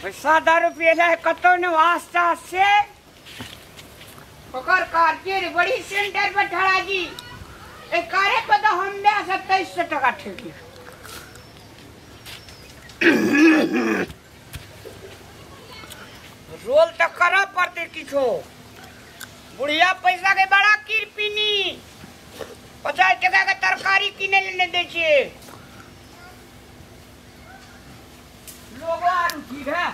पैसा दारू पियला कतौ ने वास्ता से ओकर कार बड़ी सेंटर पर ठड़ा जी ए कारे पर तो हम 2700 टका ठेकी। रोल तो कर पड़ते किछो। बुढ़िया पैसा के बड़ा किरपिनी 50 टका के तरकारी किने लेने दे छे। लोग आरू ठीक है।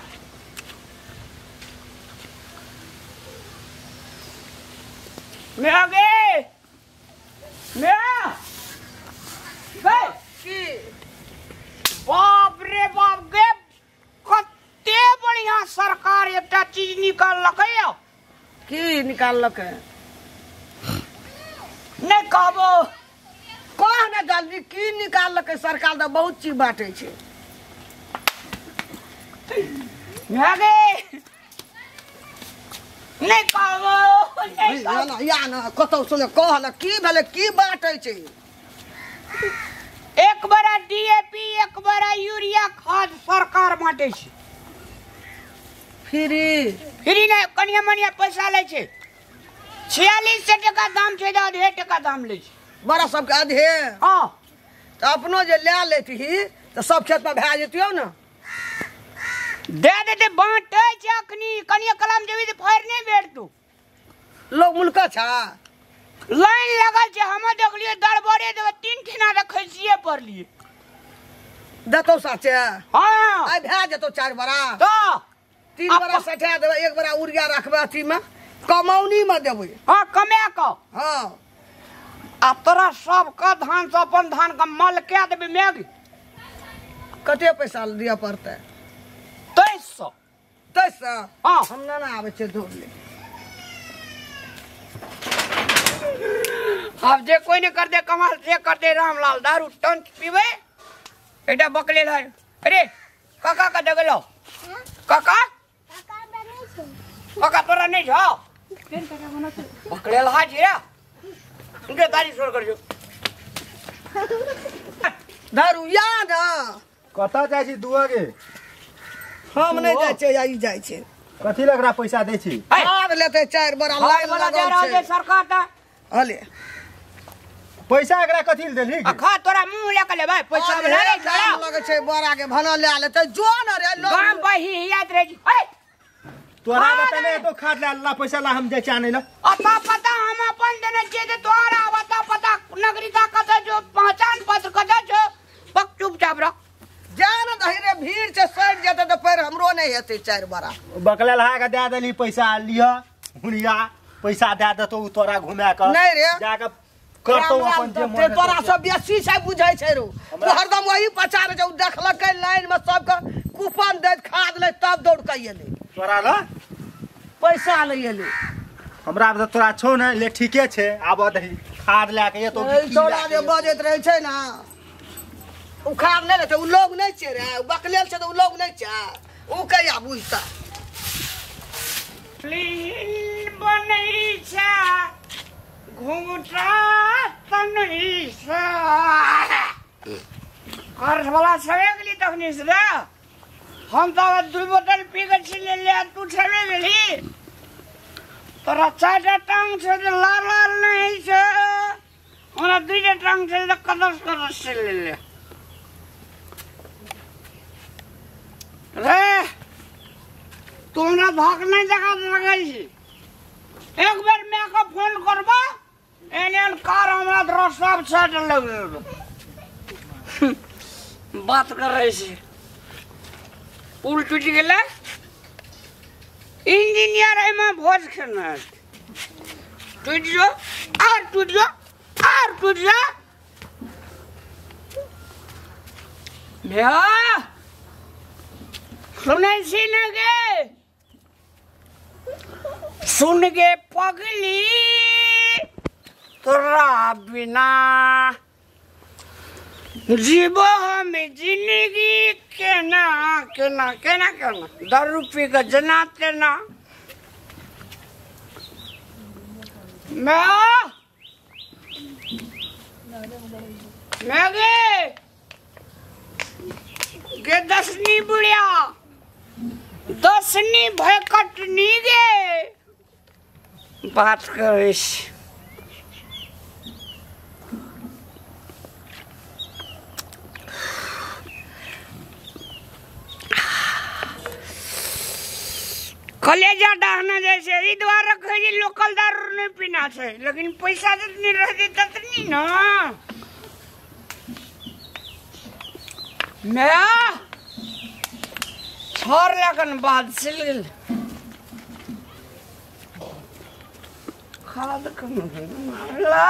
मैं आ गए मैं गए की बाप रे बाप गे कते बढ़िया सरकार एकटा चीज निकाललकै। की निकाललकै? नहीं कहबो कह ने जल्दी की निकाललकै सरकार त बहुत चीज बांटे छै। नहीं कहबो नहीं या ना कतौ सुने कह न की भेलै की बांटे छै। एक बड़ा डीएपी एक बड़ा यूरिया खाद सरकार बांटे छै फ्री। फ्री नहीं कनिया मनिया पैसा लै छै। 4600 टका दाम छै त आधे टका दाम लै छै। बड़ा सबके आधे। हाँ त अपनो जे ले लेतही त सब खेत में भए जेतियौ ने। दे देते बांटे छै अखनी कनिया कलम जेबी त फाड़ नहीं भेटतू। लोग मुल्क छा लाइन लगल छै। हम देखलिए दरबारे देब 3 ठिना रखै छिए पड़लिए देतौ साचे। हाँ आइ भए जेतौ 4 बड़ा त 3 बड़ा सठा देबै 1 बड़ा उरिया रखबै अथी में कमौनी में देबै। हाँ कमा क। हाँ आ तोरा सबके धान से अपन धान के मल के देबै मेघ। कते पैसा दिअ पड़तै? 2300। 2300? हाँ हम ना ना आबै छै दौड़ ले। अब जे कोई नहीं कर दे कमाल से कर दे रामलाल दारू टंच पीवे एटा बकले है। अरे काका का जगलो काका काका तोरा नहीं छौ बकले ला छी रे उनके दारी छोड़ कर जो दारू या ना कतऽ जाइ छी दुआ गे? हम नहीं जाइ छै ई जाइ छै। कथी लग रहा पैसा दै छी? खाद लेते 4 बड़ा लाइन लगल छै सरकार त हले पैसा एकरा कथी ले देलही? खा तोरा मुंह ले के लेबै पैसा ले रे दाम लगै छै बड़ा के भना ले लेते जो न रे लोग गाम पर ही याद रहे छी। ए तोरा बता ने तो खाद ले ला पैसा ला हम जाय छै आनै ला। अता पता हम अपन देने छियै जे तोरा अता पता नगरिता कतऽ जो पहचान पत्र कतऽ छौ बक चुपचाप रह। जान दही रे भीड़ छै सड़ जेतै त पैर हमरो नहीं हेतै 4 बड़ा। बकले लहा के दे देली पैसा लिह हुनिया पैसा दे देतौ तोरा घुमा के नहीं रे जाके करतौ अपन जे मन तोरा सब बेसी छै बुझै छै रो। तू हरदम वही पचार छै। उ देखलकै लाइन में सबके कूपन दैत खाद लै तब दौड़ के एलै। तोरा ल पैसा लै एलै। हमरा त तोरा छौ ने ले ठीके छै आब दही खाद लए के एतौ। तोरा जे बजैत रहै छै ना उ खाद नहि लेतै। उ लोग नहि छै रे उ बकलेल छै त उ लोग नहि छै उ कहिया बुझता। लीन बनै छै घुंघटा तनही से कर्ज वाला छबे गेली तखनी से रे। हम तो 2 बोतल पी के छी ले तू छबे गेली। तोरा 4टा टांग छै त लाल लाल नहीं छै ओना 2टा टांग छै त कदस कदस से ले ले रे। तू हमरा धक नहीं जगह लगै छी। एक बेर मैं के फोन करबा एन एन कार हमरा तोरा सब छट लग बात कर रहे छी। पुल टूट गेलै इंजीनियर एहिमे भोज खेना टूट जो आर टूट जो आर टूट जा। भैया सुनै छी ने गे? सुन गे पगली तोरा बिना जीवो हम जिंदगी केना केना केना केना दारू पी के जना तेना। मैं गे गे दसनी बुढ़िया दसनी भय कटनी गे बात करै छी। कलेजा डहना जैसे ई द्वारा कहै जे लोकल दारू नहीं पीना छै, लेकिन पैसा जतनी रहते ततनी ना। मैं छोर लगन बाद चल गेल खाद कम मारला।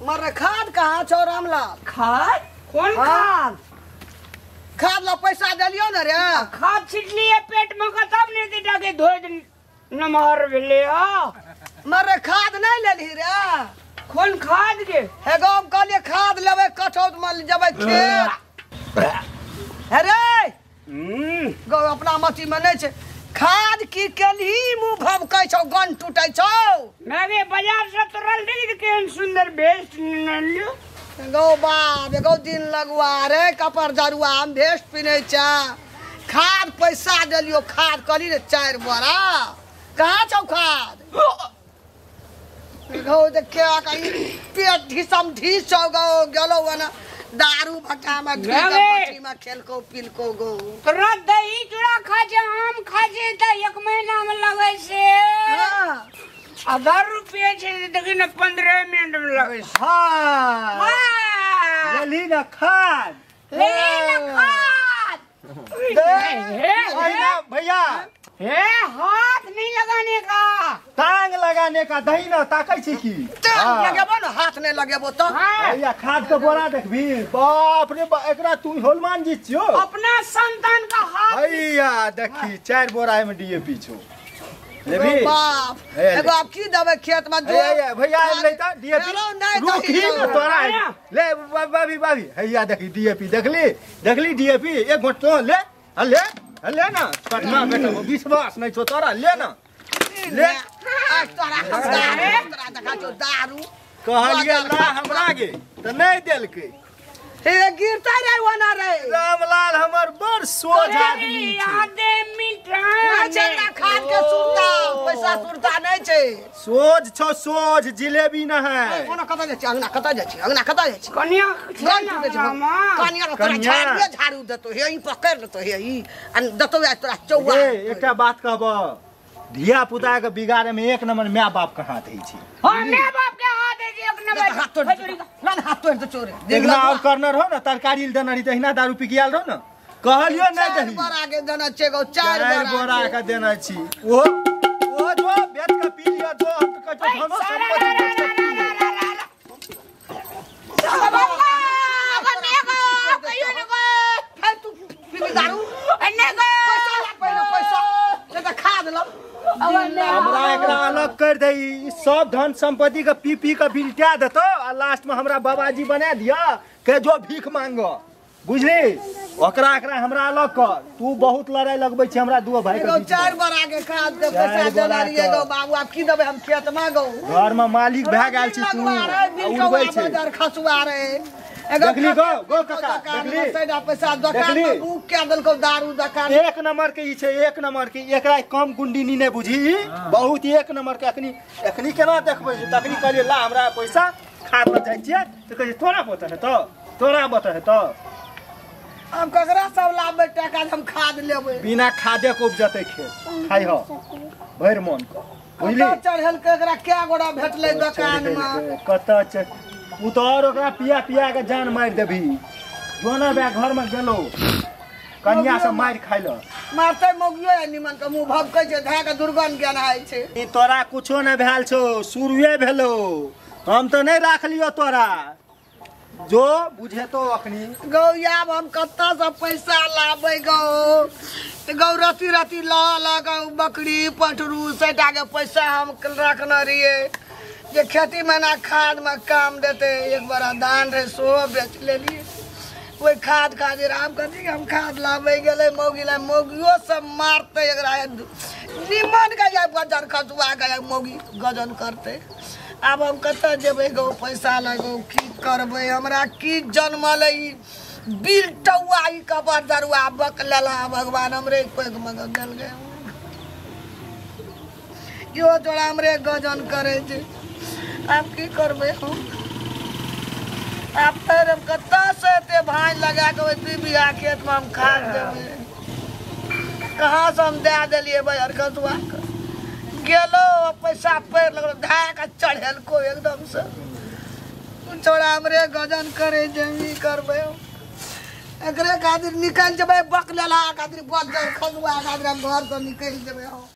मर खाद कहाँ छौ रामलाल? खाद कौन खाद? खाद ला पैसा देलियो न रे। खाद छिटलिए पेट में तब नहीं दीटा के धोए नमहर भेले। मर खाद नहीं लेलही रे। कौन खाद के? हे गो हम कहलिए खाद लेबै कठौत में जेबै खेत। हे रे गो अपना मती में नहीं छै खाद की केलही मुंह भभकै छौ गन टूटै छौ। मैं बाजार से तोरल देखी केहन सुंदर बेस्ट लियो। गौ बाप एगो दिन लगुआ रे कपर जरुआ हम भेस्ट पिनै छ। खाद पैसा देलियो खाद कहली रे 4 बोरा कहाँ छौ खाद? गौ देखिया कहीं पेट ढिसम ढिस छौ गौ गेलौ ना दारू भट्टा में ढिस में खेलको पिलको गौ। तोरा दही चूड़ा खा छै आम खा छै त 1 महीना में लगै छै। आ दारू पिए छै देखी ने 15 मिनट में लगै छै। हां लेली ना खाद, ले ना खाद। दे भैया हे हाथ नहीं लगाने का, टांग लगाने का। दही ना ताकै छी की टांग लगेबो ना हाथ नहीं लगेबो तो। भैया खाद के बोरा देखबी बाप रे एकरा तू हनुमान जी छियो अपना संतान का हाथ। भैया देखी 4 बोरा में डीएपी छो। लेबी बाप एगो आप की देबै खेत में जो भैया ले त डीएपी रुकी न तोरा ले बाबी बाबी। हैया देखी डीएपी देखली देखली डीएपी एक घोट तो ले ले ले ना कटना बेटा विश्वास नहीं छो तोरा ले ना ले। तोरा तोरा देखा छो दारू कहलिए ला हमरा गे त नहीं देलकै। हे गिरता रे ओना रे। रामलाल हमर बड़ सोझ आदमी छै। यादे मीठा नहीं छै ना खाद के सुरता पैसा सुरता नहीं छै। सोझ छो सोझ जिलेबी न है। ओना कत जाइ छै अंगना कत जाइ छै अंगना कत जाइ छै कनिया कनिया तोरा झाड़ू झाड़ू देतो हे ई पकड़ लेतो हे ई आ देतो तोरा चौआ। ए एकटा बात कहब धिया पुता के बिगाड़े में 1 नंबर my बाप के हाथ है छै। हां my बाप के हाथ है 1 नंबर। हाथ तोड़ ना हाथ तोड़ दे चोरे देखना और कर्नर हो ना तरकारी देना रही तहिना दारू पी के आयल रहो ना कहलियो नहीं दही। 4 बोरा के देना छै गो 4 बोरा के देना छी ओ ओ जो बेच के पी लियो जो हम त कहै छौ धनो संपत्ति बेच के पी लियो। तू दारू पैसा ला पहिले पैसा नहीं त खाद लब। हमरा एकरा अलग कर दे सब धन संपत्ति के पी पी के बिलटा देतो आ लास्ट में हमरा बाबाजी बना दिया के जो भीख मांगो बुझली ओकरा एकरा हमरा अलग कर। तू बहुत लड़ाई लगबै छी हमरा दुओ भाई के। 4 बोरा के खाद के पैसा देना रहिए गो बाबू आप की देबै हम खेत में गो घर में मालिक भए गेल छी तू उड़बै छी बाजार खसुआ रे। देखली गो गो काका देखली पैसा पैसा दुकान में बुक के देलको दारू दुकान 1 नंबर के ई छै 1 नंबर के एकरा कम गुंडीनी नै बुझी बहुत 1 नंबर के। अखनी अखनी केना देखबै छै तखनी कहलिए ला हमरा पैसा खाद ल जाइ छियै त कहै तोरा बता है त तोरा बता है त हम ककरा सब लाबे टका हम खाद लेबै बिना खादे के उपजतै खेत खाइ हो भरि मन के बुझली। चढ़ल के एकरा कै गोड़ा भेटलै दुकान में कत छै उ त और ओकरा पिया पिया के जान मारि देबी जोना बे घर में गेलो कन्या से मारि खाइल मारतै मौगियो या निमन के मुंह भभकै छै धए के दुर्गंध ज्ञान आइ छै। ई तोरा कुछो नै भेल छौ शुरुए भेलो हम त नै राखलियो तोरा जो बुझे तो अखनी गौ आब हम कतऽ से पैसा लाबै गौ गौ रति रति ल ल गौ बकरी पटरू सैटा के पैसा हम रखने रहिए जे खेती में ना खाद में काम देते। एक बड़ा धान रहे सो बेच लेलिए ओहि खाद खातिर। आब कथी हम खाद लाबै गेलै मौगी ला मौगियो सब मारतै एकरा निमन के जाय बजर खसुआ के मौगी गजन करतै। आब हम कतऽ जेबै गौ पैसा लगौ की करबै हमरा की जनमल ई बिल टौआ ई कबर दरुआ बक लेला भगवान हमरे पैघ मगल देल गए इहो तोरा हमरे गजन करै छै। आब की करबै हम? आब फेर हम कतऽ से एते भाँज लगा कऽ ओहि 2 बीघा खेतमे हम खाद देबै? कहाँ से हम दए देलियै बजर खसुआ के? गेलो पैसा पैर लगलो धाय के चढ़ेलको एकदम से। छोड़ा हमरे गजन करे छै, ई करबै हम? एकरे खातिर निकलि जेबै बक लेला खातिर बजर खसुआ खातिर हम घर से निकलि जेबै हम।